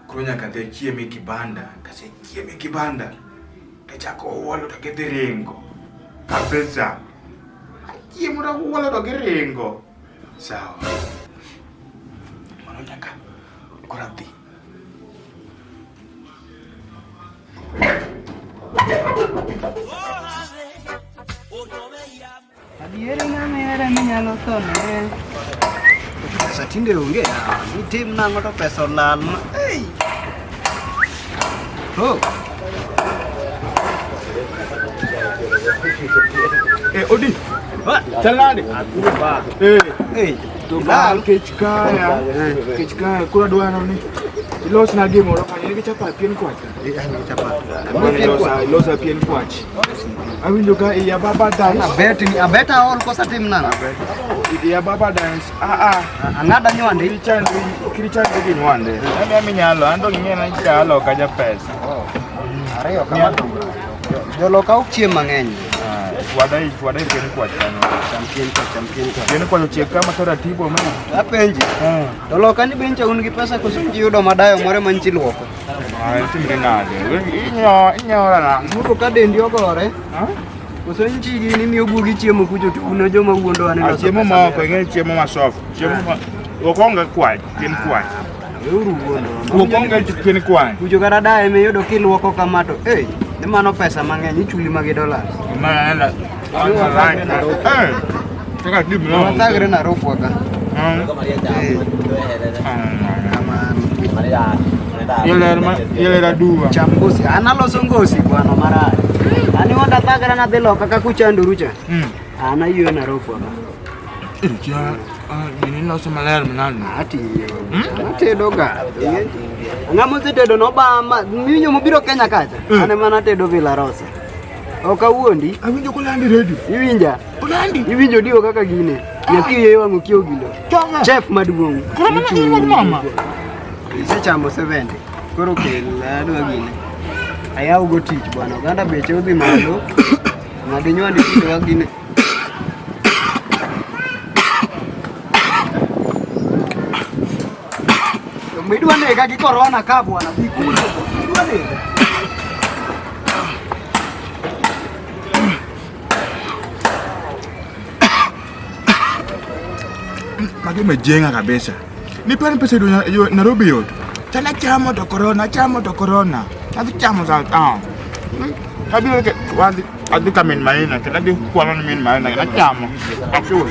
Koro nyaka adhi achiem e kibanda. Kasechiemo e kibanda, tachako olo to gidhi ringo. Kabisa. Achiemo to olo to giringo. Sawa. Mano nyaka koro adhi. Adieri ng'ama ihero minyalo thone. Pesa tinde onge yawa. Nitim nang'o to pesa olal ma. Ei! Oh. Eh, Odi. Chal nade? Eh. Ei, To bang' kech kaya, kech kaya, koro adwaro ni ilosna gimoro kanyo, nigi chapat pien kwach. Ilosa pien kwach. Awinjo ka iya baba dance. Abet ni abet aol kosa tim nang'o? Iya baba dance. Ah ah. Ang'ada nywande. Kirichandri, kirichandri gi nywande. Ami ami nyalo, an to ng'e na chalo ka ja pesa. Ariyo kama. Joloka ok chiem mang'eny. Wadai, wadai pien kwach kanyo. Cham pien kwach, cham pien kwach. Pien kwach ochiek kama taratibu ma. Apenji. To loka ni bencha un gi pesa koso nji yudo madayo moro ma nchi luoko? Ah, timre nade? Inyo, inyora na. Muro ka dendi ogore. Koso nchi gini miyo guogi chiemo kucho to un e joma wuondo ane Ah, loso chiemo pesa moko, mera. ing'e chiemo ma soft. Chiemo ma ok onge kwach, pien kwach. Weuru wuondo. Ok onge pien kwach. Kucho kata daye miyudo kiluoko kama to eh, ni mano pesa mang'eny ichuli magi dollars. Ma ela. Eh. Kaka gimno. Wathagre Narokwa ka. Eh. Kamano. Yeler ma yeler aduwa. Cham ngosi. An aloso ngosi bwana marach. An iwanda thagra nadhi loka kaka uchandoru cha. An ayueyo Narokwa ka. Cha gini loso maler manade. Atiyo. Atedo ga. Ng'ama osetedo nobama. Minyo mobiro Kenya kacha. An ema natedo Villa Rosa. Ok awuondi. Awinjo kolandi redio. Iwinja? Olandi. Iwinjo dio kaka gine. Nyathi iye wang' okiewo gino. Chonga. Chef maduong'. Koro mano in wuod mama? Isechamo 70. Koro kel adwa gine. Ayaw go tich bwana. Oganda beche odhi malo. Ng'ad nywandi tinde wa gine. Midwa nega gi corona ka bwana. Dhi kucho. Midwa nega. Magi umejenga kabisa. Nipeni pesa yo Nairobi yot. Chana chamo to corona, chamo to corona. Adhi chamo sa ah. Kabiro ke wadhi adhi ka min maina, kendo adhi kwalo ni min maina, kendo achamo. Achul.